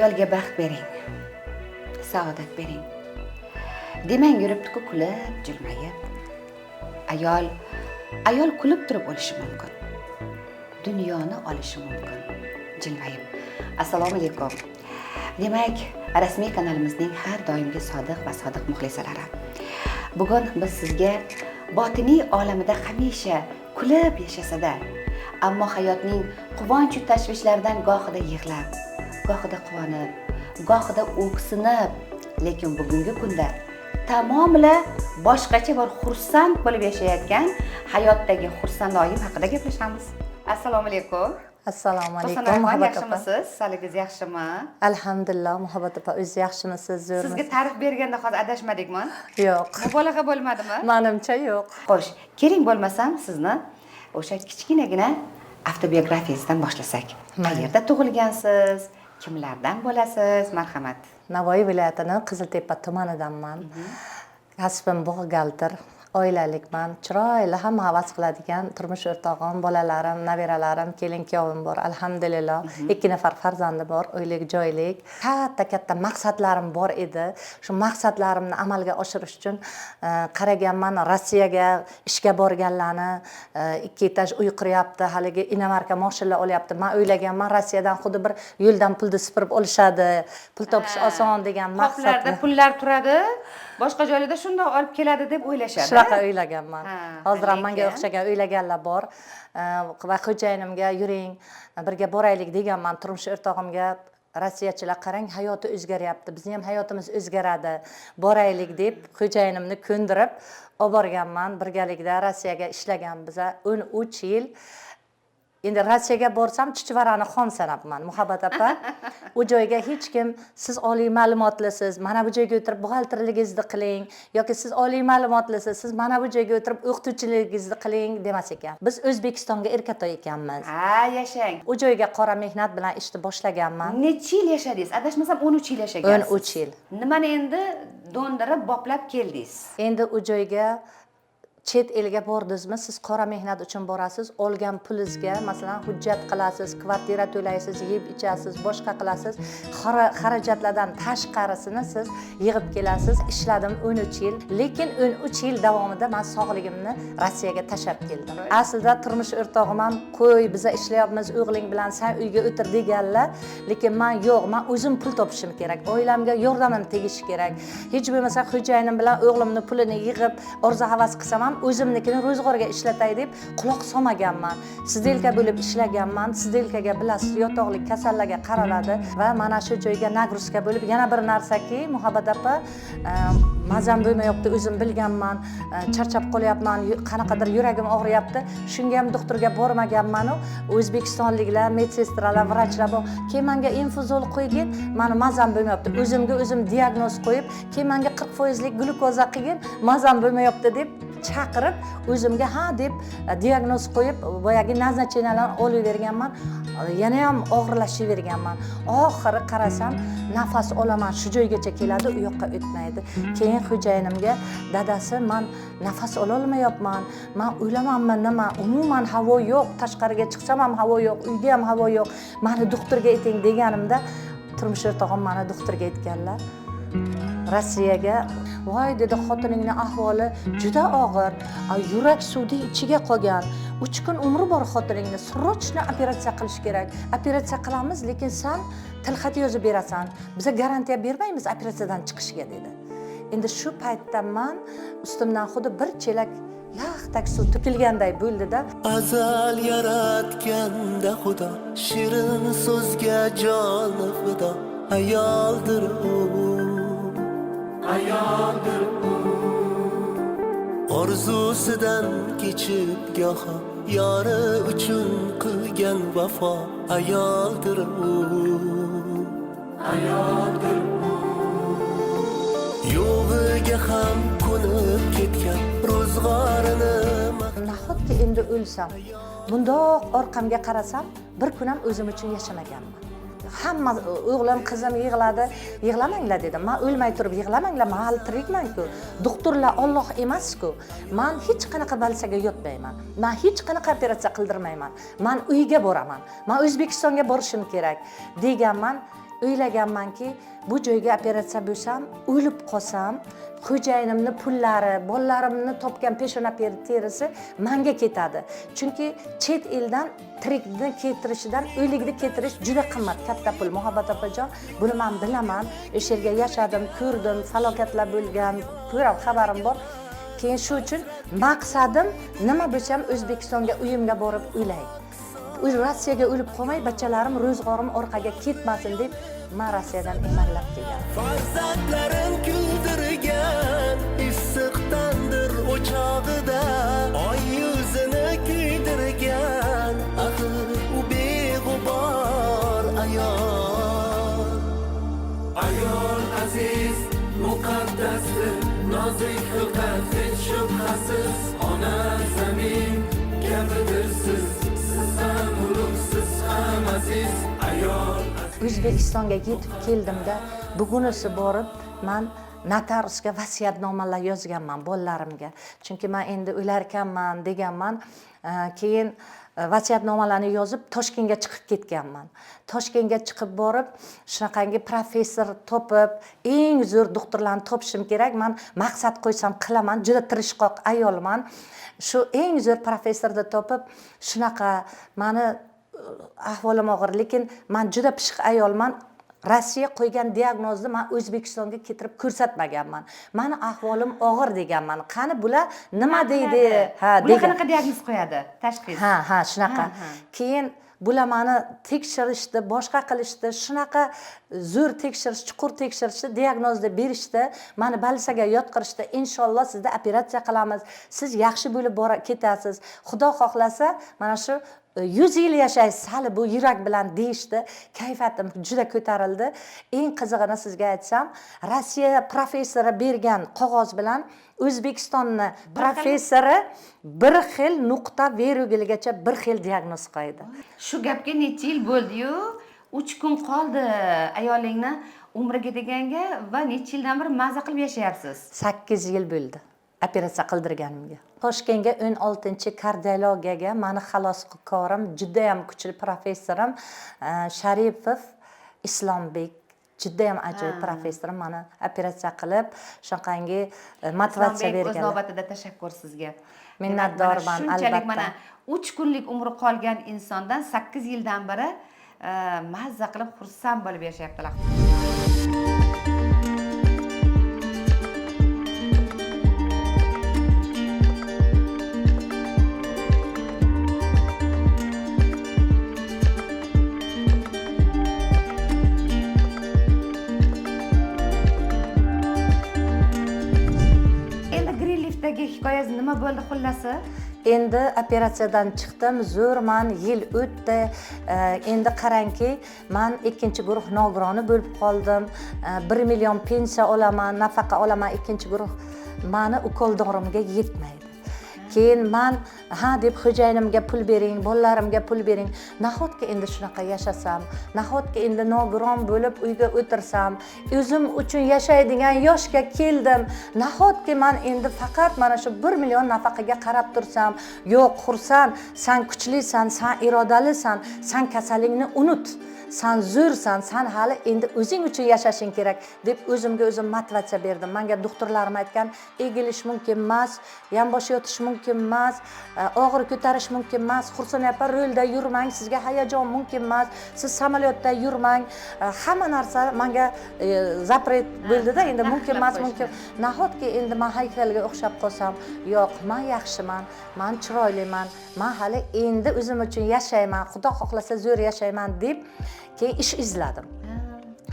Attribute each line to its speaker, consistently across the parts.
Speaker 1: Ayolga baxt bering, saodat bering demang, yuribdi-ku kulib, jilmayib. Ayol kulib turib o'lishi mumkin, dunyoni olishi mumkin jilmayib. Assalomu alaykum. Demak, rasmiy kanalimizning har doimgi sodiq va sodiq muxlisalari, bugun biz sizga botiniy olamida hamisha kulib yashasada, ammo hayotning quvonchu tashvishlaridan gohida yig'lab, gohida quvonib, gohida o'ksinib, lekin bugungi kunda tamomila boshqacha bir xursand bo'lib yashayotgan hayotdagi Xursandoyim haqida gaplashamiz. Assalomu alaykum.
Speaker 2: Assalomu alaykum,
Speaker 1: Tursunoyxon,
Speaker 2: Muhabbat opa.
Speaker 1: Yaxshimisiz? Sog'ligingiz yaxshimi?
Speaker 2: Alhamdulillah, Muhabbat opa, o'zingiz yaxshimisiz, zo'rmisiz?
Speaker 1: Sizga ta'rif berganda hozir adashmadikmi?
Speaker 2: Yo'q.
Speaker 1: Mubolag'a bo'lmadimi?
Speaker 2: Manimcha, yo'q.
Speaker 1: Xo'sh, keling, bo'lmasam sizni o'sha kichkinagina avtobiografiyangizdan boshlasak. Qayerda tug'ilgansiz, kimlardan bo'lasiz? Marhamat.
Speaker 2: Navoiy viloyatini Qiziltepa tumanidanman. Kasbim buxgalter. Oilalikman. Chiroyli, hamma havas qiladigan turmush o'rtog'im, bolalarim, nabiralarim, kelin kuyovim bor, alhamdulillah. Ikki nafar farzandim bor, uylik joylik. Katta katta maqsadlarim bor edi. Shu maqsadlarimni amalga oshirish uchun qaraganman Rossiyaga ishga borganlarni, ikki etaj uy quryapti, haligi иномарка moshinalar olyapti. Man o'ylaganman, Rossiyadan xuddi bir yo'ldan pulni supurib olishadi, pul topish oson degan
Speaker 1: Qoplarda
Speaker 2: maqsadni.
Speaker 1: pullar turadi, boshqa joylarda shundoq olib keladi deb o'ylashadi.
Speaker 2: Shunaqa o'ylaganman. Hozir ham manga
Speaker 1: lekin
Speaker 2: o'xshagan o'ylaganlar bor. Va xo'jayinimga "Yuring, birga boraylik" deganman, turmush o'rtog'imga. "Rossiyachilar, qarang, hayoti o'zgaryapti, bizni ham hayotimiz o'zgaradi, boraylik" deb xo'jayinimni ko'ndirib olib borganman. Birgalikda Rossiyaga ishlagan biza 13 yil. Endi Rossiyaga borsam, chuchvarani xom sanabman, Muhabbat opa. U joyga hech kim "Siz oliy ma'lumotlisiz, mana bu joyga o'tirib buxgalterligingizni qiling" yoki "Siz oliy ma'lumotlisiz, siz mana bu joyga o'tirib o'qituvchiligingizni qiling" demas ekan. Biz O'zbekistonga erkatoy ekanmiz.
Speaker 1: Ha, yashang.
Speaker 2: U joyga qora mehnat bilan ishni boshlaganman.
Speaker 1: Necha yil yashadingiz? Adashmasam, 13 yil yashagansiz.
Speaker 2: 13 yil.
Speaker 1: Nimani endi do'ndirib, boplab keldingiz?
Speaker 2: Endi u joyga, chet elga bordingizmi, siz qora mehnat uchun borasiz. Olgan pulingizga, masalan, hujjat qilasiz, kvartira to'laysiz, yeb ichasiz, boshqa qilasiz. Xarajatlardan tashqarisini siz yig'ib kelasiz. Ishladim 13 yil, lekin 13 yil davomida man sog'ligimni Rossiyaga tashlab keldim. Aslida turmush o'rtog'im ham "Qo'y, biza ishlayapmiz o'g'ling bilan, san uyga o'tir" deganlar, lekin man "Yo'q, man o'zim pul topishim kerak, oilamga yordamim tegishi kerak. Hech bo'lmasa xo'jayinim bilan o'g'limni pulini yig'ib, orzu havas qilsam ham, o'zimnikini ro'zg'orga ishlatay" deb quloq solmaganman. Сиделка bo'lib ishlaganman. Сиделка ga, bilasiz, yotoqlik kasallarga qaraladi va mana shu joyga нагрузка bo'lib. Yana bir narsaki, Muhabbat opa, mazam bo'lmayapti, o'zim bilganman, charchab qolyapman, qanaqadir yuragim og'riyapti. Shunga ham doktorga bormaganmanu. O'zbekistonliklar, медсестра lar, vrachlar bor, "Keyin manga infuzol qo'ygin, mani mazam bo'lmayapti". O'zimga o'zim diagnoz qo'yib, "Keyin manga 40 foizlik glyukoza qilgin, mazam bo'lmayapti" deb chaqirib, o'zimga ha deb diagnoz qo'yib, boyagi назначения larni olaverganman. Yana ham og'irlashaverganman. Oxiri qarasam, nafas olaman, shu joygacha keladi, u yoqqa o'tmaydi. Keyin xo'jayinimga: "Dadasi, man nafas ololmayapman, man o'lamanmi, nima? Umuman havo yo'q, tashqariga chiqsam ham havo yo'q, uyda ham havo yo'q, mani doktorga ayting" deganimda, turmush o'rtog'im mani doktorga aytganlar Rossiyaga. "Voy," dedi, "xotiningni ahvoli juda og'ir, yurak suvni ichiga qolgan, 3 kun umri bor xotiningni, срочно operatsiya qilish kerak. Operatsiya qilamiz, lekin san tilxat yozib berasan, biza garantiya bermaymiz operatsiyadan chiqishiga" dedi. Endi shu paytda man ustimdan xuddi bir chelak yaxtak suv to'kilganday bo'ldida.
Speaker 3: Azal yaratganda Xudo shirin so'zga joni fido ayoldir u, ayoldir u. Orzusidan kechib goho yori uchun qilgan vafo ayoldir u, ayoldir u. Yo'g'iga ham ko'nib ketgan ro'zg'orini
Speaker 2: Nahotki endi o'lsam? Bundoq orqamga qarasam, bir kun ham o'zim uchun yashamaganman. Hamma o'g'lim, qizim yig'ladi. "Yig'lamanglar," dedim, "man o'lmay turib yig'lamanglar, man hali tirikmanku. Doktorlar Olloh emasku. Man hech qanaqa больница ga yotmayman, man hech qanaqa operatsiya qildirmayman, man uyga boraman, man O'zbekistonga borishim kerak" deganman. O'ylaganmanki, bu joyga operatsiya bo'lsam, o'lib qolsam, xo'jayinimni pullari, bolalarimni topgan peshona terisi manga ketadi. Chunki chet eldan tirikni keltirishidan o'likni keltirish juda qimmat, katta pul. Muhabbat opajon, buni man bilaman, o'sha yerga yashadim, ko'rdim, falokatlar bo'lgan, ko'ram, xabarim bor. Keyin shu uchun maqsadim nima bo'lsa ham O'zbekistonga, uyimga borib o'lay, Rossiyaga o'lib qolmay, bachalarim, ro'zg'orim orqaga ketmasin deb man Rossiyadan emaklab kelganman.
Speaker 3: Farzandlarin kuldirgan issiq tandir o'chog'ida oy yuzini kuydirgan axir u beg'ubor ayol.
Speaker 4: Ayol aziz, muqaddasdir, nozik xilqat hech shubhasiz. Ona zamin kabidirsiz, siz ham ulug', siz ham aziz. Ayol
Speaker 2: O'zbekistonga yetib keldimda, bugunisi borib man notariusga vasiyatnomalar yozganman bolalarimga, chunki man endi o'larkanman deganman. Keyin vasiyatnomalarni yozib Toshkentga chiqib ketganman. Toshkentga chiqib borib shunaqangi professor topib, eng zo'r doktorlarni topishim kerak, man maqsad qo'ysam qilaman, juda tirishqoq ayolman. Shu eng zo'r professorni topib, shunaqa mani ahvolim og'ir, lekin man juda pishiq ayolman. Rossiya qo'ygan diagnozni man O'zbekistonga keltirib ko'rsatmaganman. Mani ahvolim og'ir deganman. Qani bular nima deydi? Ha,
Speaker 1: bular
Speaker 2: degan.
Speaker 1: Qanaqa diagnoz qo'yadi, tashxis?
Speaker 2: Ha, shunaqa.
Speaker 1: Ha, ha.
Speaker 2: Keyin bular mani tekshirishdi, boshqa qilishdi, shunaqa zo'r tekshirish, chuqur tekshirishdi, diagnozni berishdi, mani больница ga yotqirishdi. Inshaalloh sizda operatsiya qilamiz, siz yaxshi bo'lib bora ketasiz, xudo xohlasa mana shu 100 yil yashaysiz hali bu yurak bilan deyishdi. Kayfiyatim juda ko'tarildi. Eng qizig'ini sizga aytsam, Rossiya professori bergan qog'oz bilan O'zbekistonni professori bir xil, nuqta vergulgacha bir xil diagnoz qo'ydi.
Speaker 1: Shu gapga necha yil bo'ldiyu, 3 kun qoldi ayolingni umriga deganga va necha yildan beri maza qilib yashayapsiz.
Speaker 2: 8 yil bo'ldi operatsiya qildirganimga. Toshkentga 16- kardiologiyaga mani xaloskorim, judayam kuchli professorim Sharipov Islombek, judayam ajoyib professorim mani operatsiya qilib, shunaqangi motivatsiya
Speaker 1: Islombek, o'z
Speaker 2: berganlar.
Speaker 1: navbatida tashakkur sizga.
Speaker 2: Minnatdorman,
Speaker 1: Demak, mana shunchalik
Speaker 2: albatta.
Speaker 1: mana 3 kunlik umri qolgan insondan 8 yildan beri mazza qilib, xursand bo'lib yashayaptilar. Endi Greenleafdagi hikoyangiz nima bo'ldi xullasi?
Speaker 2: Endi operatsiyadan chiqdim, zo'rman, yil o'tdi. Endi qarangki, man ikkinchi guruh nogironi bo'lib qoldim. 1 million pensiya olaman, nafaqa olaman, ikkinchi guruh, mani ukol dorimga yetmaydi. Keyin man ha deb xo'jayinimga pul bering, bolalarimga pul bering, nahotki endi shunaqa yashasam, nahotki endi nogiron bo'lib uyga o'tirsam, o'zim uchun yashaydigan yoshga keldim, nahotki man endi faqat mana shu 1 million nafaqaga qarab tursam? Yo'q, Xursand, san kuchlisan, san irodalisan, san kasalingni unut, san zo'rsan, san hali endi o'zing uchun yashashing kerak deb o'zimga o'zim motivatsiya berdim. Manga doktorlarim aytgan: egilish mumkin emas, yonbosh yotish mumkin emas, og'ir ko'tarish mumkin emas, Xursand opa, rulda yurmang, sizga hayajon mumkin emas, siz samolyotda yurmang. Hamma narsa manga запрет bo'ldida endi, mumkin emas, mumkin. Nahotki endi man haykalga o'xshab qolsam? Yo'q, man yaxshiman, man chiroyliman, man hali endi o'zim uchun yashayman, xudo xohlasa zo'r yashayman deb keyin ish izladim.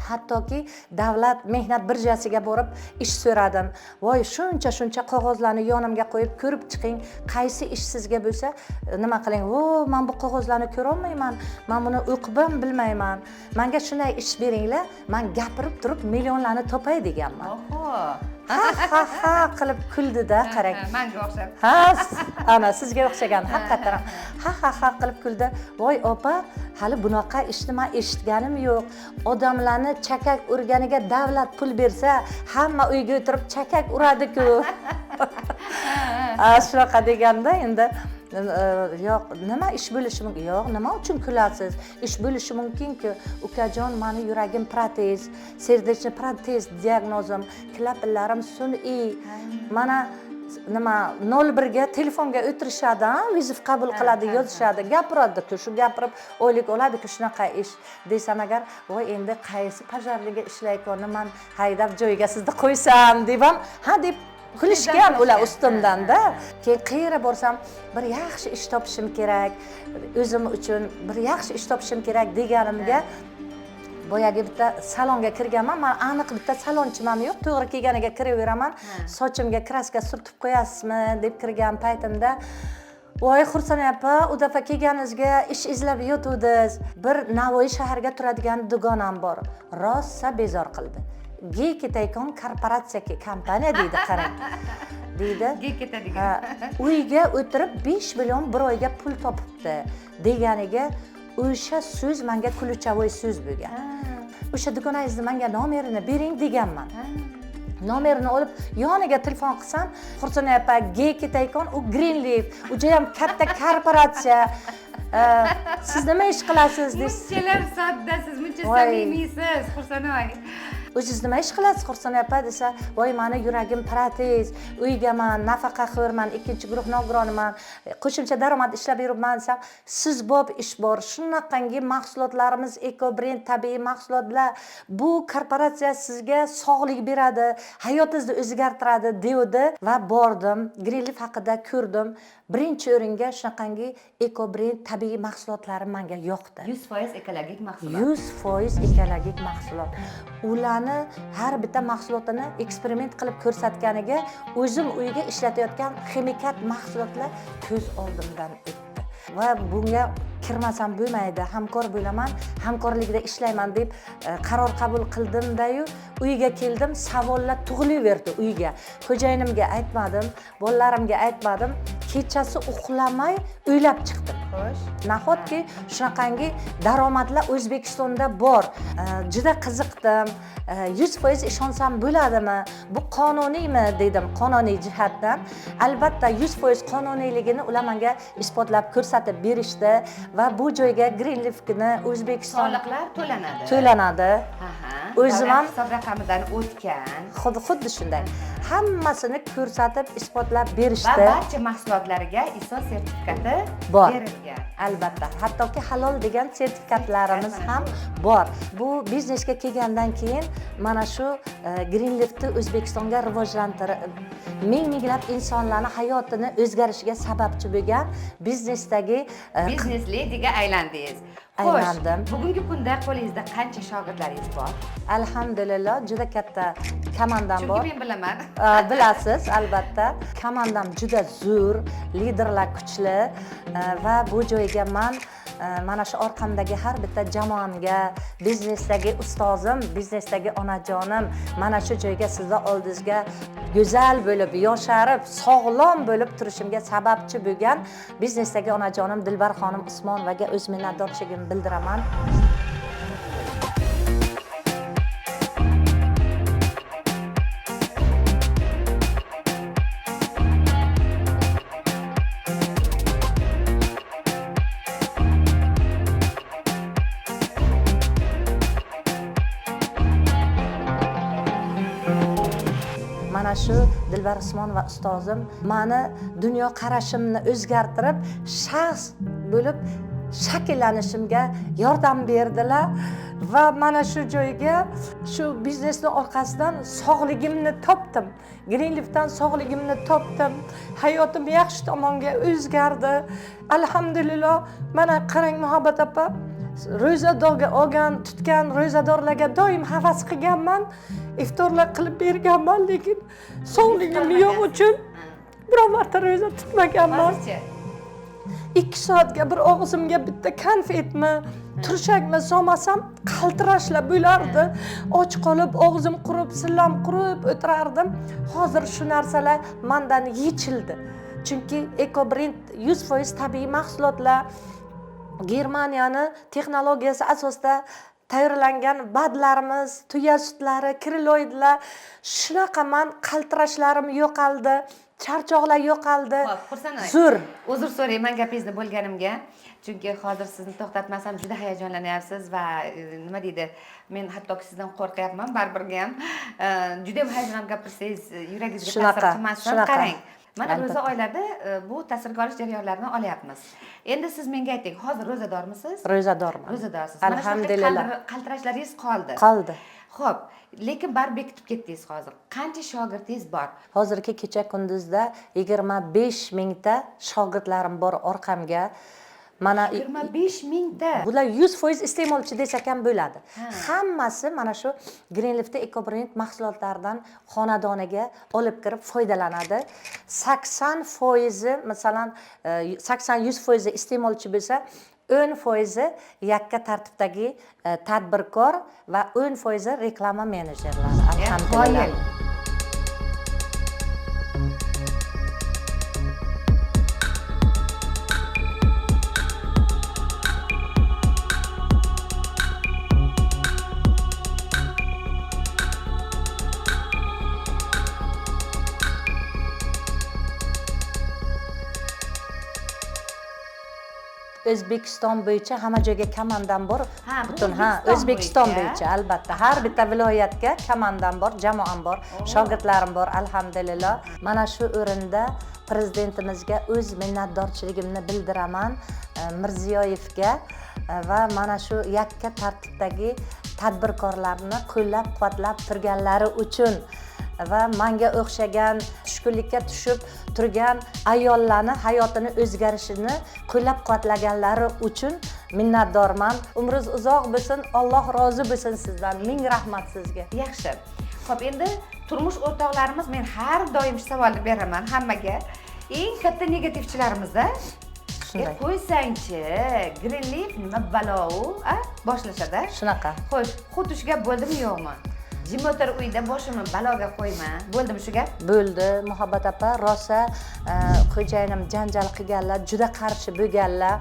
Speaker 2: Hattoki davlat mehnat birjasiga borib ish so'radim. Voy, shuncha shuncha qog'ozlarni yonimga qo'yib, ko'rib chiqing, qaysi ish sizga bo'lsa, nima qiling. Vo, man bu qog'ozlarni ko'rolmayman, man buni o'qib ham bilmayman, manga shunday ish beringlar, man gapirib turib millionlarni topay deganman.
Speaker 1: Oho.
Speaker 2: Ha ha ha qilib kuldida, qarang.
Speaker 1: Manga o'xshab.
Speaker 2: Ha, ana sizga o'xshagan, haqiqatdan ham ha ha ha qilib kuldi. Voy opa, hali bunaqa ishni man eshitganim yo'q, odamlarni chakak urganiga davlat pul bersa, hamma uyga o'tirib chakak uradiku. Shunaqa deganda endi Yo'q, nima ish bo'lishi mumkin? Yo'q, nima uchun kulasiz? Ish bo'lishi mumkin-ku. Ukajon, mani yuragim protez, сердечный protez diagnozim, klapanlarim sun'iy. Mana nima 01 ga telefonga o'tirishadi, ha, вызов qabul qiladi, yozishadi, gapiradi-ku, shu gapirib oylik oladi-ku, shunaqa ish desam agar, voy, endi qaysi пожарный ga ishlayotganini man haydab joyiga sizni qo'ysam deb ham, ha deb kulishgan ular ustimdan-da. Keyin qayerga borsam bir yaxshi ish topishim kerak, o'zim uchun bir yaxshi ish topishim kerak deganimga, boyagi bitta salonga kirganman. Man aniq bitta salonchimam yo'q, to'g'ri kelganiga kiraveraman. Sochimga краска surtib qo'yasizmi deb kirgan paytimda, voy, Xursand opa, u dafa kelganingizga ish izlab yotuvdiz. Bir Navoiy shaharga turadigan dugonam bor, rosa bezor qildi. Ge ketayotgan korporatsiya, kompaniya deydi, qarang deydi.
Speaker 1: Ge ketadigan.
Speaker 2: Ha, uyga o'tirib 5 million bir oyga pul topibdi deganiga, o'sha so'z manga ключевой so'z bo'lgan. O'sha dugonangizni manga nomerini bering deganman. Nomerini olib, yoniga telefon qilsam, Xursand opa, ge ketayotgan u Greenleaf, u judayam katta korporatsiya. Siz nima ish qilasiz deysiz.
Speaker 1: Munchalar soddasiz, muncha
Speaker 2: Voy.
Speaker 1: samimiysiz, Xursanoy.
Speaker 2: O'zingiz nima ish qilasiz, Xursand opa, desa, voy, mani yuragim protez, uygaman, nafaqaxo'rman, ikkinchi guruh nogironiman, qo'shimcha daromad ishlab yuribman desam, siz bob ish bor, shunaqangi mahsulotlarimiz eko brend, tabiiy mahsulotlar, bu korporatsiya sizga sog'lik beradi, hayotingizni o'zgartiradi devdi. Va bordim, Greenleaf haqida ko'rdim. Birinchi o'ringa shunaqangi eko brend tabiiy mahsulotlari manga yoqdi.
Speaker 1: 100% ekologik mahsulot.
Speaker 2: 100% ekologik mahsulot. Ularni har bitta mahsulotini eksperiment qilib ko'rsatganiga, o'zim uyga ishlatayotgan ximikat mahsulotlar ko'z oldimdan o'tdi va bunga kirmasam bo'lmaydi, hamkor bo'laman, hamkorlikda ishlayman deb qaror qabul qildimdayu, uyga keldim, savollar tug'ilaverdi uyga. Xo'jayinimga aytmadim, bolalarimga aytmadim, kechasi uxlamay o'ylab chiqdim. Nahotki shunaqangi daromadlar O'zbekistonda bor? Juda qiziqdim. 100% ishonsam bo'ladimi, bu qonuniymi dedim. Qonuniy jihatdan albatta 100% qonuniyligini ular menga isbotlab ko'rsatib berishdi va bu joyga Greenleafni O'zbekiston
Speaker 1: Soliqlar to'lanadi.
Speaker 2: To'lanadi. O'zim
Speaker 1: Davlat hisob raqamidan o'tgan.
Speaker 2: Xuddi shunday, hammasini ko'rsatib, isbotlab
Speaker 1: Va
Speaker 2: berishdi.
Speaker 1: barcha mahsulotlariga ISO sertifikati
Speaker 2: Bor.
Speaker 1: berilgan.
Speaker 2: Albatta, hattoki halol degan sertifikatlarimiz ham bor. Bu biznesga kelgandan keyin mana shu Greenleafni O'zbekistonga rivojlantirib, ming minglab insonlarni hayotini o'zgarishiga sababchi bo'lgan biznesdagi
Speaker 1: Biznes lediga aylandingiz. Xo'sh,
Speaker 2: Aylandim.
Speaker 1: bugungi kunda qo'lingizda qancha shogirdlaringiz bor?
Speaker 2: Alhamdulillah, juda katta komandam
Speaker 1: Chunki
Speaker 2: bor.
Speaker 1: men bilaman.
Speaker 2: Bilasiz, albatta, komandam juda zo'r, liderlar kuchli va bu joyga man mana shu orqamdagi har bitta jamoamga, biznesdagi ustozim, biznesdagi onajonim, mana shu joyga sizni oldingizga go'zal bo'lib, yosharib, sog'lom bo'lib turishimga sababchi bo'lgan biznesdagi onajonim Dilbar xonim Usmonovaga o'z minnatdorchiligimni bildiraman. Mana shu Dilbar Usmonova ustozim mani dunyoqarashimni o'zgartirib, shaxs bo'lib shakllanishimga yordam berdilar va mana shu joyga, shu biznesni orqasidan sog'ligimni topdim, Greenleafdan sog'ligimni topdim, hayotim yaxshi tomonga o'zgardi, alhamdulillah. Mana qarang, Muhabbat opa, ro'zadorga olgan, tutgan ro'zadorlarga doim havas qilganman, iftorlar qilib berganman, lekin sog'ligim yo'q uchun biror marta ro'za tutmaganman.
Speaker 1: Hozirchi?
Speaker 2: 2 soatga bir og'zimga bitta konfetmi, turshakmi solmasam, qaltirashlar bo'lardi. Och qolib, og'zim qurib, sillam qurib o'tirardim. Hozir shu narsalar mandan yechildi, chunki eko brend 100% tabiiy mahsulotlar, Germaniyani texnologiyasi asosida tayyorlangan БАД larimiz, tuya sutlari, kriloidlar, shunaqa man qaltirashlarim yo'qoldi. Charchoqlar yo'qoldi.
Speaker 1: Xo'p, Xursand aka.
Speaker 2: Zo'r.
Speaker 1: Uzr so'rayman gapingizni bo'lganimga, chunki hozir sizni to'xtatmasam juda hayajonlanyapsiz va nima deydi, men hattoki sizdan qo'rqyapman baribirga ham. Juda ham hayajonlanib gapirsangiz, yuragingizga ta'sir
Speaker 2: Shunaqa,
Speaker 1: qilmasin.
Speaker 2: shunaqa.
Speaker 1: Qarang, mana
Speaker 2: Albatta.
Speaker 1: ro'za oylarida bu ta'sirga olish jarayonlarini olyapmiz. Endi siz menga ayting, hozir ro'zadormisiz?
Speaker 2: Ro'zadorman.
Speaker 1: Ro'zadorsiz. Mana shunaqa
Speaker 2: Alhamdulillah.
Speaker 1: Qaltirashlaringiz qoldi.
Speaker 2: Qoldi.
Speaker 1: Xo'p, lekin baribir bekitib ketdingiz hozir. Qancha shogirdingiz bor?
Speaker 2: Hozirgi kecha kunduzda 25 mingta shogirdlarim bor orqamga. Mana
Speaker 1: 25 mingta.
Speaker 2: Bular 100% iste'molchi desak ham bo'ladi. Hammasi mana shu Greenleaf'da Ecobrand mahsulotlaridan xonadoniga olib kirib foydalanadi. 80%, masalan, 80-100% iste'molchi bo'lsa, 10% yakka tartibdagi tadbirkor va 10% reklama menejerlari. Alhamdulillah.
Speaker 1: Qoyil.
Speaker 2: O'zbekiston bo'yicha hamma joyga komandam bor.
Speaker 1: Ha, bu
Speaker 2: Butun, ha,
Speaker 1: O'zbekiston
Speaker 2: O'zbekiston
Speaker 1: bo'yicha.
Speaker 2: bo'yicha albatta. Har bitta viloyatga komandam bor, jamoam bor, shogirdlarim bor, alhamdulillah. Mana shu o'rinda prezidentimizga o'z minnatdorchiligimni bildiraman, Mirziyoyevga va mana shu yakka tartibdagi tadbirkorlarni qo'llab-quvvatlab turganlari uchun va menga o'xshagan tushkunlikka tushib turgan ayollarni hayotini o'zgarishini qo'llab-quvvatlaganlari uchun minnatdorman. Umringiz uzoq bo'lsin, Alloh rozi bo'lsin sizdan. Ming rahmat sizga.
Speaker 1: Yaxshi. Xo'p, endi turmush o'rtoqlarimiz, men har doim shu savolni beraman hammaga. Eng katta negativchilarimiz-a?
Speaker 2: Shunday.
Speaker 1: Qo'ysangchi, Greenleaf nima balo u, a? Boshlashadi.
Speaker 2: Shunaqa.
Speaker 1: Xo'sh, xuddi shu gap bo'ldimi yo'qmi? Jim o'tir uyda, boshimni baloga qo'yma. Bo'ldimi shu gap?
Speaker 2: Bo'ldi, Muhabbat opa, rosa, xo'jayinim janjal qilganlar, juda qarshi bo'lganlar.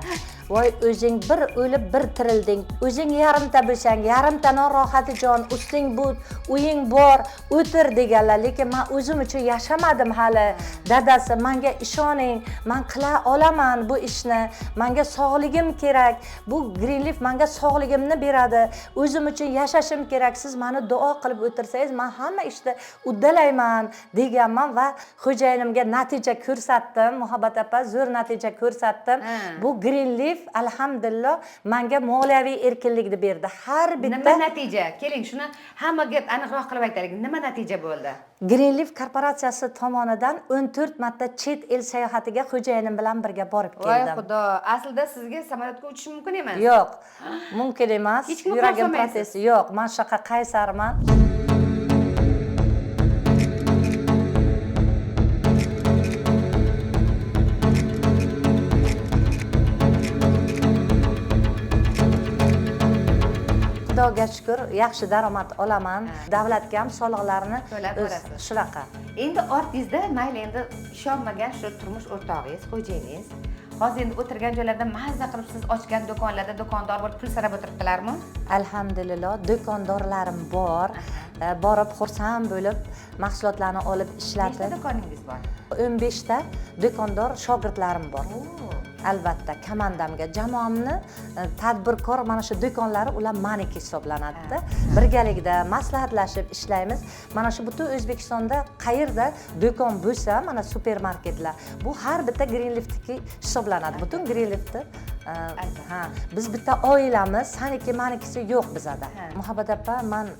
Speaker 2: Voy, o'zing bir o'lib bir tirilding. O'zing yarimta bo'lsang, yarimta non rohati jon, usting bu, uying bor, o'tir deganlar. Lekin men o'zim uchun yashamadim hali. Dadasi, menga ishoning, men qila olaman bu ishni. Menga sog'ligim kerak. Bu Greenleaf menga sog'ligimni beradi. O'zim uchun yashashim kerak. Siz meni duo qilib o'tirsangiz, men hamma ishni uddalayman deganman va xo'jayinimga natija ko'rsatdim. Muhabbat opa, zo'r natija ko'rsatdim. Bu Greenleaf alhamdulillah menga moliyaviy erkinlikni berdi. Har bitta
Speaker 1: Nima natija? Keling, shuni hammaga aniqroq qilib aytaylik. Nima natija bo'ldi?
Speaker 2: Greenleaf korporatsiyasi tomonidan 14 marta chet el sayohatiga xo'jayinim bilan birga borib
Speaker 1: Voy
Speaker 2: keldim.
Speaker 1: Xudo, aslida sizga samolyotga uchish mumkin emas.
Speaker 2: Yo'q, mumkin emas.
Speaker 1: Hech kimga
Speaker 2: Yuragim
Speaker 1: quloq solmaysiz.
Speaker 2: protest. Yo'q, men shunaqa qaysarman. Xudoga shukur, yaxshi daromad olaman. Davlatga ham soliqlarni
Speaker 1: To'lab
Speaker 2: o'z
Speaker 1: borasiz.
Speaker 2: shunaqa.
Speaker 1: Endi ortingizda mayli endi ishonmagan shu turmush o'rtog'ingiz, xo'jayiningiz hozir endi o'tirgan joylarda mazza qilib siz ochgan do'konlarda do'kondor bo'lib pul sanab o'tiribdilarmi?
Speaker 2: Alhamdulillah, do'kondorlarim bor. Borib xursand bo'lib mahsulotlarni olib ishlatib.
Speaker 1: Nechta do'koningiz bor?
Speaker 2: 15 ta do'kondor shogirdlarim bor. Albatta, komandamga, jamoamni, tadbirkor mana shu do'konlari ular maniki hisoblanadi. Birgalikda maslahatlashib ishlaymiz. Mana shu butun O'zbekistonda qayerda do'kon bo'lsa, mana supermarketlar, bu har bitta Greenleafniki hisoblanadi. Butun Greenleafni, ha, biz bitta oilamiz, saniki manikisi yo'q bizada. Muhabbat opa, men,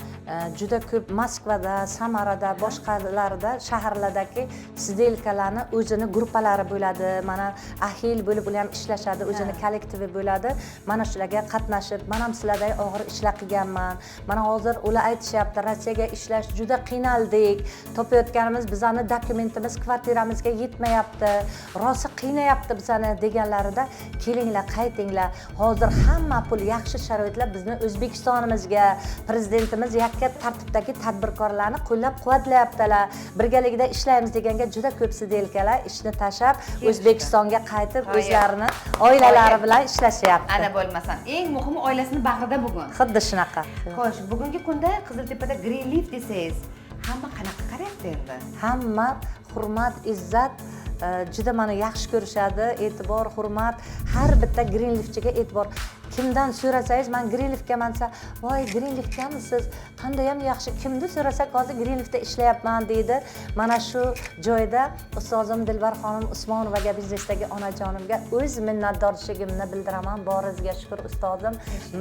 Speaker 2: juda ko'p Moskvada, Samarada, boshqalarda, shaharlardagi sidelkalarni o'zini gruppalari bo'ladi. Mana ahil bo'lib ular ham ishlashadi, o'zini kollektivi bo'ladi. Mana shularga qatnashib, men ham sizlarday og'ir ishlar qilganman. Mana hozir ular aytishyapti, Rossiyaga ishlash juda qiynaldik. Topayotganimiz bizani dokumentimiz kvartiramizga yetmayapti. Rosa qiynayapti bizani deganlarida, kelinglar, qaytinglar. Hozir hamma pul, yaxshi sharoitlar bizni O'zbekistonimizga, prezidentimiz yakka tartibdagi tadbirkorlarni qo'llab-quvvatlayaptilar. Birgalikda ishlaymiz deganga juda ko'p sidelkalar ishni tashlab
Speaker 1: Kelishdi.
Speaker 2: O'zbekistonga qaytib
Speaker 1: Qoyil.
Speaker 2: o'zlarini oilalari
Speaker 1: Qoyil.
Speaker 2: bilan ishlashyapti.
Speaker 1: Ana bo'lmasam, eng muhimi oilasini bag'rida bugun.
Speaker 2: Xuddi shunaqa.
Speaker 1: Xo'sh, bugungi kunda Qiziltepada Greenleaf desangiz, hamma qanaqa qarayapti endi?
Speaker 2: Hamma Hurmat, izzat, juda mani yaxshi ko'rishadi. E'tibor, hurmat, har bitta Greenleafchiga e'tibor. Kimdan so'rasangiz, man Greenleafgaman desa, voy, Greenleafgamisiz, qandayyam yaxshi. Kimni so'rasak, hozir Greenleafda ishlayapman deydi. Mana shu joyda ustozim Dilbar xonim Usmonovaga, biznesdagi onajonimga o'z minnatdorchiligimni bildiraman. Boringizga shukur, ustozim,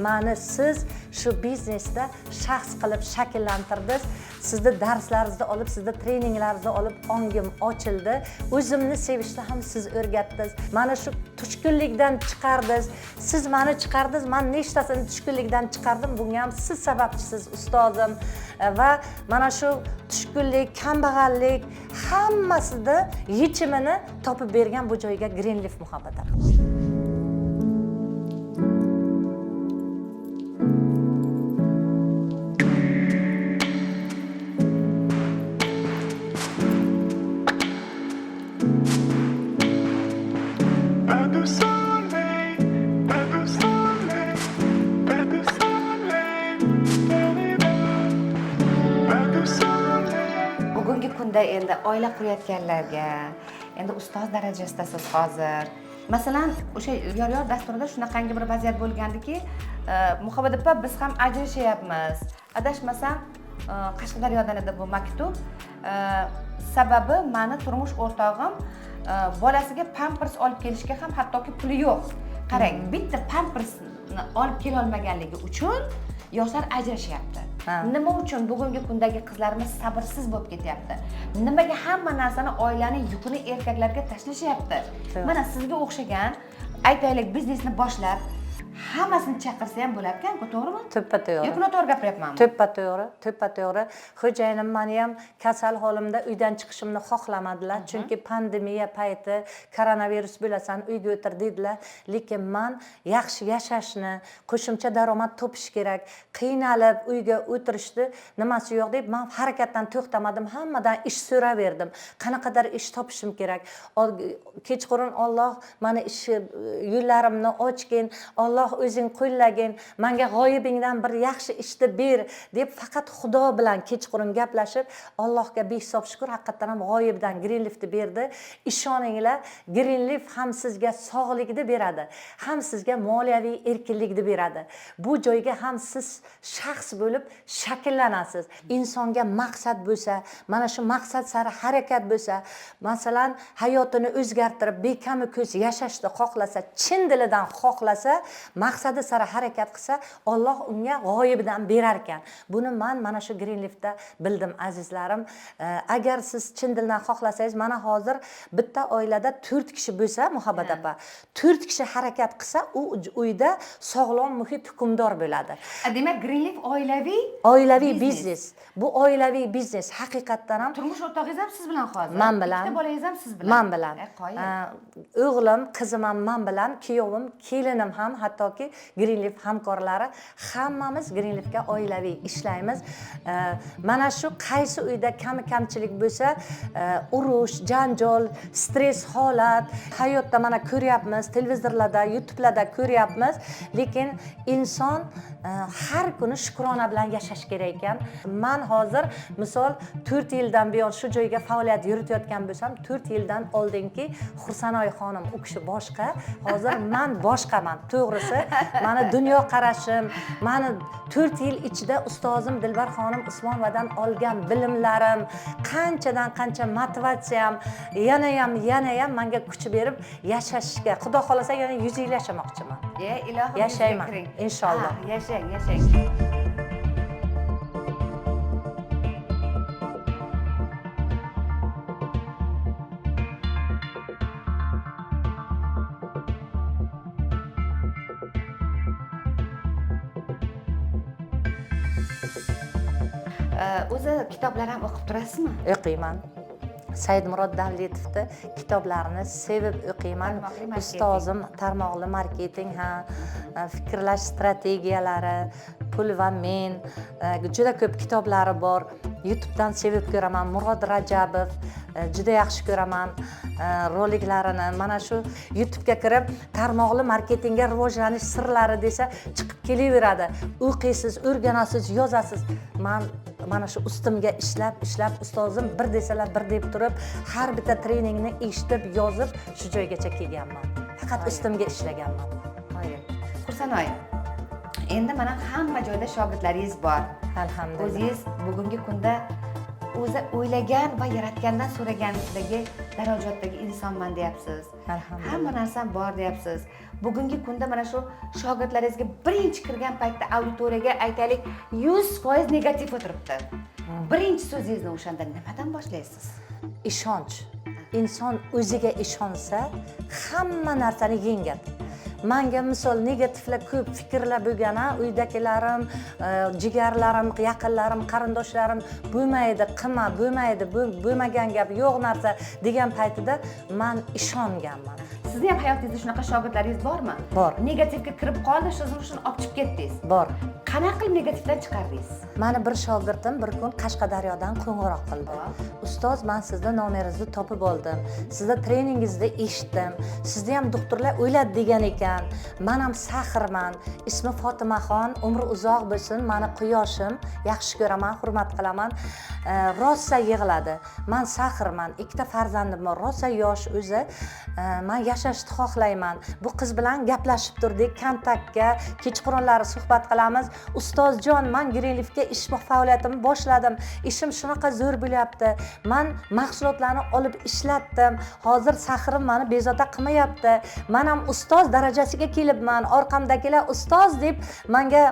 Speaker 2: mani siz shu biznesda shaxs qilib shakllantirdingiz. Sizni darslaringizni olib, sizni treninglaringizni olib ongim ochildi. O'zimni sevishni ham siz o'rgatdingiz. Mana shu tushkunlikdan chiqardingiz. Siz mani chiqardingiz, man nechtasini tushkunlikdan chiqardim, bunga ham siz sababchisiz, ustozim. Va mana shu tushkunlik, kambag'allik hammasida yechimini topib bergan bu joyga Greenleaf, Muhabbat aka.
Speaker 5: Pas de soleil, pas de soleil, pas de soleil, pas de soleil.
Speaker 1: Bugungi kunda endi oila qurayotganlarga, endi ustoz darajasidasiz hozir. Masalan, o'sha Yor yor dasturida shunaqangi bir vaziyat bo'lgandiki, Muhabbat opa, biz ham ajrashyapmiz. Adashmasam, Qashqadaryodan edi bu maktub. Sababi mani turmush o'rtog'im bolasiga pampers olib kelishga ham hattoki puli yo'q. Qarang, bitta pampersni olib kelolmaganligi uchun yoshlar ajrashyapti. Nima uchun bugungi kundagi qizlarimiz sabrsiz bo'lib ketyapti? Nimaga hamma narsani, oilani yukini erkaklarga tashlashyapti? Mana sizga o'xshagan, aytaylik, biznesni boshlab, hammasini chaqirsa ham bo'larkan-ku, to'g'rimi?
Speaker 2: To'ppa to'g'ri.
Speaker 1: Yoki noto'g'ri gapiryapmanmi?
Speaker 2: To'ppa to'g'ri, to'ppa to'g'ri. Xo'jayinim mani ham kasal holimda uydan chiqishimni xohlamadilar, chunki pandemiya payti, koronavirus bo'lasan, uyga o'tir dedilar. Lekin man yaxshi yashashni, qo'shimcha daromad topish kerak, qiynalib uyga o'tirishni nimasi yo'q deb man harakatdan to'xtamadim, hammadan ish so'raverdim, qanaqadir ish topishim kerak. Kechqurun Olloh mani ish yo'llarimni ochgin, Olloh o'zing qo'llagin, manga g'oyibingdan bir yaxshi ishni ber deb faqat Xudo bilan kechqurun gaplashib, Allohga behisob shukur, haqiqatdan ham g'oyibdan Greenleafni berdi. Ishoninglar, Greenleaf ham sizga sog'likni beradi, ham sizga moliyaviy erkinlikni beradi. Bu joyga ham siz shaxs bo'lib shakllanasiz. Insonga maqsad bo'lsa, mana shu maqsad sari harakat bo'lsa, masalan, hayotini o'zgartirib, bekami ko'z yashashni xohlasa, chin dilidan xohlasa, maqsadi sari harakat qilsa, Alloh unga g'oyibidan berar ekan. Buni man mana shu Greenleafda bildim, azizlarim. Agar siz chin dildan xohlasangiz, mana hozir bitta oilada 4 kishi bo'lsa, Muhabbat opa, 4 kishi harakat qilsa, u uyda sog'lom muhit hukmdor bo'ladi.
Speaker 1: Demak, Greenleaf oilaviy
Speaker 2: oilaviy
Speaker 1: biznes.
Speaker 2: Biznes. Bu oilaviy biznes haqiqatdan ham.
Speaker 1: Turmush o'rtog'ingiz ham siz bilan hozir?
Speaker 2: Man bilan.
Speaker 1: Ikkita bolangiz ham siz bilan?
Speaker 2: Man bilan.
Speaker 1: Qoyil.
Speaker 2: O'g'lim, qizim ham man bilan, kuyovim, kelinim ham, hattoki Greenleaf hamkorlari, hammamiz Greenleafga oilaviy ishlaymiz. Mana shu qaysi uyda kami kamchilik bo'lsa, urush, janjal, stress holat hayotda mana ko'ryapmiz, televizorlarda, YouTube'larda ko'ryapmiz. Lekin inson har kuni shukrona bilan yashash kerak ekan. Man hozir misol 4 yildan buyon shu joyga faoliyat yuritayotgan bo'lsam, 4 yildan oldingi Xursanoy xonim, u kishi boshqa, hozir man boshqaman. To'g'risi, mani dunyoqarashim, mani 4 yil ichida ustozim Dilbar xonim Usmonovadan olgan bilimlarim, qanchadan qancha motivatsiyam, yanayam, yanayam menga kuch berib yashashga, Xudo xohlasa yana 100 yil yashamoqchiman.
Speaker 1: Ilohim,
Speaker 2: Yashayman,
Speaker 1: yuzga kiring.
Speaker 2: Inshaalloh.
Speaker 1: Ha, yashang, yashang. O'zi kitoblar ham o'qib turasizmi?
Speaker 2: O'qiyman. Saidmurod Davletovni kitoblarini sevib o'qiyman.
Speaker 1: Tarmoqli marketing.
Speaker 2: Ustozim, tarmoqli marketing, ha, fikrlash strategiyalari, pul va men, juda ko'p kitoblari bor. YouTubedan sevib ko'raman. Murod Rajabov, Juda yaxshi ko'raman roliklarini. Mana shu YouTube'ga kirib, tarmoqli marketingga rivojlanish sirlari desa, chiqib kelaveradi. O'qiysiz, o'rganasiz, yozasiz. Man mana shu ustimga ishlab ishlab, ustozim bir desalar bir deb turib, har bitta treningni eshitib, yozib, shu joygacha kelganman. Faqat ustimga ishlaganman.
Speaker 1: Qoyil. Xursanoy, endi mana hamma joyda shogirdlaringiz bor.
Speaker 2: Alhamdulillah.
Speaker 1: O'zingiz bugungi kunda o'zi o'ylagan va yaratgandan so'ragandagi darajatdagi insonman deyapsiz.
Speaker 2: Alhamdulillah.
Speaker 1: Hamma narsam bor deyapsiz. Bugungi kunda mana shu shogirdlaringizga birinchi kirgan paytda auditoriyaga, aytaylik, 100% negativ o'tiribdi, birinchi so'zingizni o'shanda nimadan boshlaysiz?
Speaker 2: Ishonch. Inson o'ziga ishonsa, hamma narsani yengadi. Manga misol negativlar ko'p fikrlar bo'lgan, a uydagilarim, jigarlarim, yaqinlarim, qarindoshlarim bo'lmaydi, qilma, bo'lmaydi, bo'lmagan gap, yo'q narsa degan paytida man ishonganman.
Speaker 1: Sizni ham hayotingizda shunaqa shogirdlaringiz bormi?
Speaker 2: Bor.
Speaker 1: Negativga kirib qoldi, shu uchun olib chiqib ketdingiz?
Speaker 2: Bor.
Speaker 1: Qanaqa qilib negativdan chiqardingiz?
Speaker 2: Mani bir shogirdim bir kun Qashqadaryodan qo'ng'iroq qildi. "Ustoz, man sizni nomeringizni topib oldim, sizni treningingizni eshitdim, sizni ham doktorlar o'yladi degan ekan. Man ham сахар man." Ismi Fotimaxon, umri uzoq bo'lsin, mani quyoshim, yaxshi ko'raman, hurmat qilaman. Rosa yig'ladi. "Man сахар man, ikkita farzandim bor, rosa yosh o'zi. Man yashashni xohlayman." Bu qiz bilan gaplashib turdik kontaktga, kechqurunlari suhbat qilamiz. "Ustozjon, man Greenleafga ish faoliyatimni boshladim, ishim shunaqa zo'r bo'lyapti, man mahsulotlarni olib ishlatdim, hozir сахар im mani bezovta qilmayapti, man ham ustoz darajasiga kelibman, orqamdagilar ustoz deb manga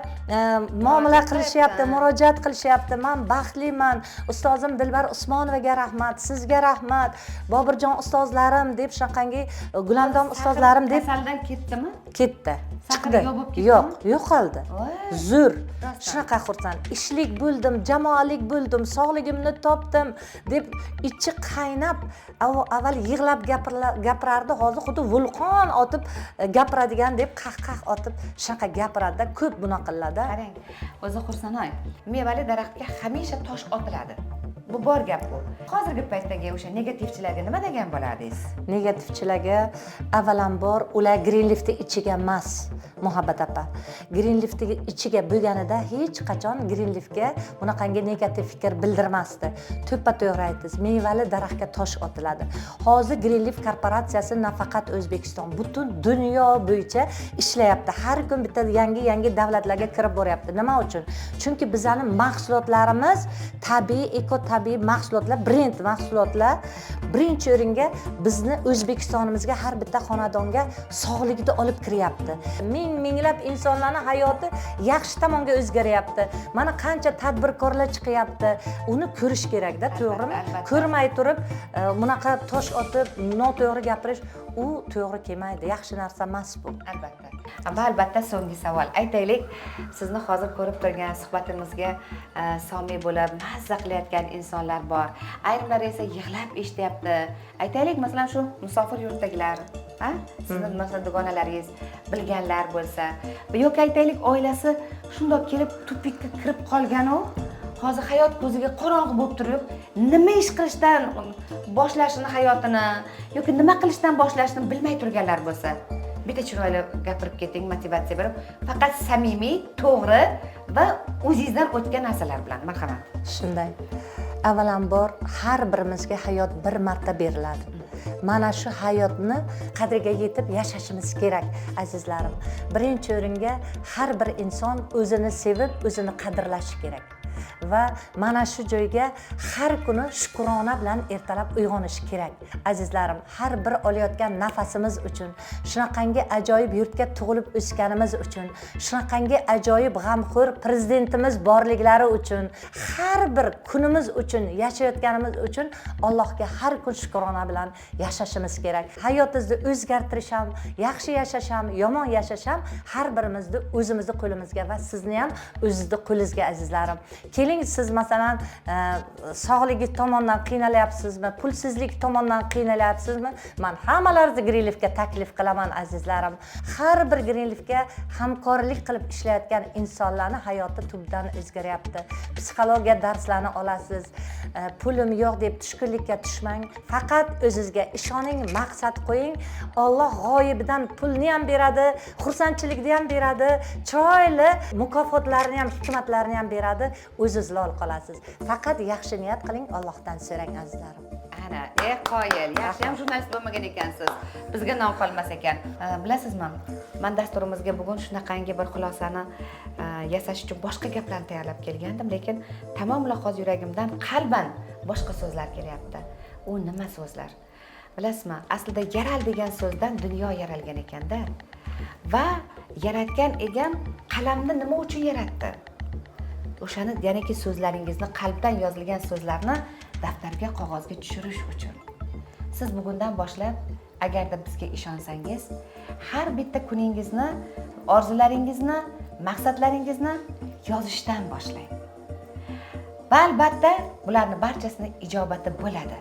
Speaker 2: muomala
Speaker 1: Murojaat
Speaker 2: qilishyapti,
Speaker 1: qilyapti.
Speaker 2: murojaat qilishyapti, man baxtliman. Ustozim Dilbar Usmonovaga rahmat, sizga rahmat, Boburjon ustozlarim", deb, shunaqangi Gulandom ustozlarim deb.
Speaker 1: Kasaldan ketdimi?
Speaker 2: Ketdi.
Speaker 1: Сахар
Speaker 2: Chiqdi.
Speaker 1: yo'q bo'lib ketdimi?
Speaker 2: Yo'q, yo'qoldi.
Speaker 1: Voy.
Speaker 2: Zo'r.
Speaker 1: Rostdan.
Speaker 2: Shunaqa xursand, ishlik bo'ldim, jamoalik bo'ldim, sog'ligimni topdim deb ichi qaynab, avval yig'lab gapirardi, hozir xuddi vulqon otib gapiradigan deb, qah qah otib shunaqa gapiradida. Ko'p bunaqalarda.
Speaker 1: Qarang, o'zi Xursanoy, mevali daraxtga hamisha tosh otiladi, bu bor gap bu. Hozirgi paytdagi o'sha negativchilarga nima degan bo'lardingiz?
Speaker 2: Negativchilarga avvalambor, ular Greenleafni ichiga emas, Muhabbat opa. Greenleafni ichiga bo'lganida hech qachon Greenleafga bunaqangi negativ fikr bildirmasdi. To'ppa to'g'ri aytdingiz, mevali daraxtga tosh otiladi. Hozir Greenleaf korporatsiyasi nafaqat O'zbekiston, butun dunyo bo'yicha ishlayapti. Har kun bitta yangi yangi davlatlarga kirib boryapti. Nima uchun? Chunki bizani mahsulotlarimiz tabiiy, eko tabiiy mahsulotlar, brend mahsulotlar. Birinchi o'ringa bizni O'zbekistonimizga, har bitta xonadonga sog'likni olib kiryapti. Ming minglab insonlarni hayoti yaxshi tomonga o'zgaryapti. Mana qancha tadbirkorlar chiqyapti, uni ko'rish kerakda, to'g'rimi?
Speaker 1: Albatta.
Speaker 2: Ko'rmay turib bunaqa tosh otib, noto'g'ri gapirish, u to'g'ri kelmaydi, yaxshi narsa emas bu.
Speaker 1: Albatta. Va albatta so'nggi savol. Aytaylik, sizni hozir ko'rib turgan, suhbatimizga somiy bo'lib mazza qilayotgan insonlar bor, ayrimlari esa yig'lab eshityapti. Aytaylik, masalan, shu musofir yurtdagilar, a sizni, masalan, dugonalaringiz, bilganlar bo'lsa yoki aytaylik, oilasi shundoq kelib тупик ka kirib qolganu, hozir hayot ko'ziga qorong'i bo'lib turib, nima ish qilishdan boshlashini hayotini yoki nima qilishdan boshlashini bilmay turganlar bo'lsa, bitta chiroyli gapirib keting, motivatsiya berib, faqat samimiy, to'g'ri va o'zingizdan o'tgan narsalar bilan, marhamat.
Speaker 2: Shunday, avvalambor, har birimizga hayot bir marta beriladi. Mana shu hayotni qadriga yetib yashashimiz kerak, azizlarim. Birinchi o'ringa har bir inson o'zini sevib, o'zini qadrlashi kerak va mana shu joyga har kuni shukrona bilan ertalab uyg'onish kerak, azizlarim. Har bir olayotgan nafasimiz uchun, shunaqangi ajoyib yurtga tug'ilib o'sganimiz uchun, shunaqangi ajoyib g'amxo'r prezidentimiz borliklari uchun, har bir kunimiz uchun, yashayotganimiz uchun Allohga har kun shukrona bilan yashashimiz kerak. Hayotingizni o'zgartirish ham, yaxshi yashash ham, yomon yashash ham har birimizni o'zimizni qo'limizga va sizni ham o'zizni qo'lingizga, azizlarim. Keling. Keling, siz masalan sog'ligi tomondan qiynalyapsizmi, pulsizlik tomondan qiynalyapsizmi, man hammalaringizni Greenleafga taklif qilaman, azizlarim. Har bir Greenleafga hamkorlik qilib ishlayotgan insonlarni hayoti tubdan o'zgaryapti. Psixologiya darslarini olasiz, pulim yo'q deb tushkunlikka tushmang, faqat o'zizga ishoning, maqsad qo'ying. Alloh g'oyibidan pulni ham beradi, xursandchilikni ham beradi, chiroyli mukofotlarni ham, hikmatlarni ham beradi. O'ziz lol qolasiz. Faqat yaxshi niyat qiling, Allohdan so'rang, azizlarim.
Speaker 1: Ana, e, qoyil, yaxshiyam jurnalist bo'lmagan ekansiz, bizga non qolmas ekan. Bilasizmi, man dasturimizga bugun shunaqangi bir xulosani yasash uchun boshqa gaplarni tayyorlab kelgandim, lekin tamomila hozir yuragimdan qalban boshqa so'zlar kelyapti. U nima so'zlar, bilasizmi? Aslida "yaral" degan so'zdan dunyo yaralgan ekanda. Va yaratgan egam qalamni nima uchun yaratdi? O'shani, ya'niki so'zlaringizni, qalbdan yozilgan so'zlarni daftarga, qog'ozga tushirish uchun. Siz bugundan boshlab agarda bizga ishonsangiz, har bitta kuningizni, orzularingizni, maqsadlaringizni yozishdan boshlang va albatta bularni barchasini ijobati bo'ladi.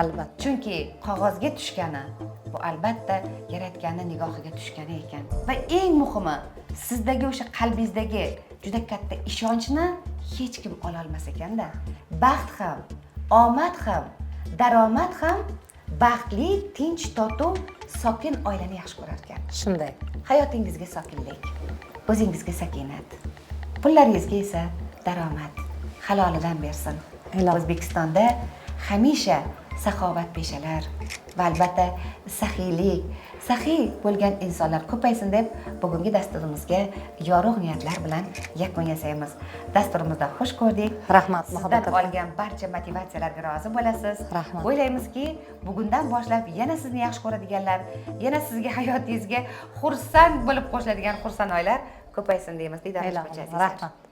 Speaker 2: Albatta.
Speaker 1: Chunki qog'ozga tushgani bu albatta yaratganni nigohiga tushgani ekan. Va eng muhimi, sizdagi o'sha qalbingizdagi juda katta ishonchni hech kim ololmas ekanda. Baxt ham, omad ham, daromad ham baxtli, tinch, totuv, sokin oilani yaxshi ko'rar ekan.
Speaker 2: Shunday.
Speaker 1: Hayotingizga sokinlik, o'zingizga sakinat, pullaringizga esa daromad halolidan bersin.
Speaker 2: Ilohim.
Speaker 1: O'zbekistonda hamisha saxovatpeshalar va albatta saxiylik, saxiy bo'lgan insonlar ko'paysin deb bugungi dasturimizga yorug' niyatlar bilan yakun yasaymiz. Dasturimizda xush ko'rdik.
Speaker 2: Rahmat,
Speaker 1: Sizdan
Speaker 2: Muhabbat opa.
Speaker 1: olgan barcha motivatsiyalarga rozi bo'lasiz.
Speaker 2: Rahmat.
Speaker 1: O'ylaymizki, bugundan boshlab yana sizni yaxshi ko'radiganlar, yana sizga, hayotingizga xursand bo'lib qo'shiladigan xursand oilalar ko'paysin deymiz. Diydor.
Speaker 2: Ilohim, rahmat.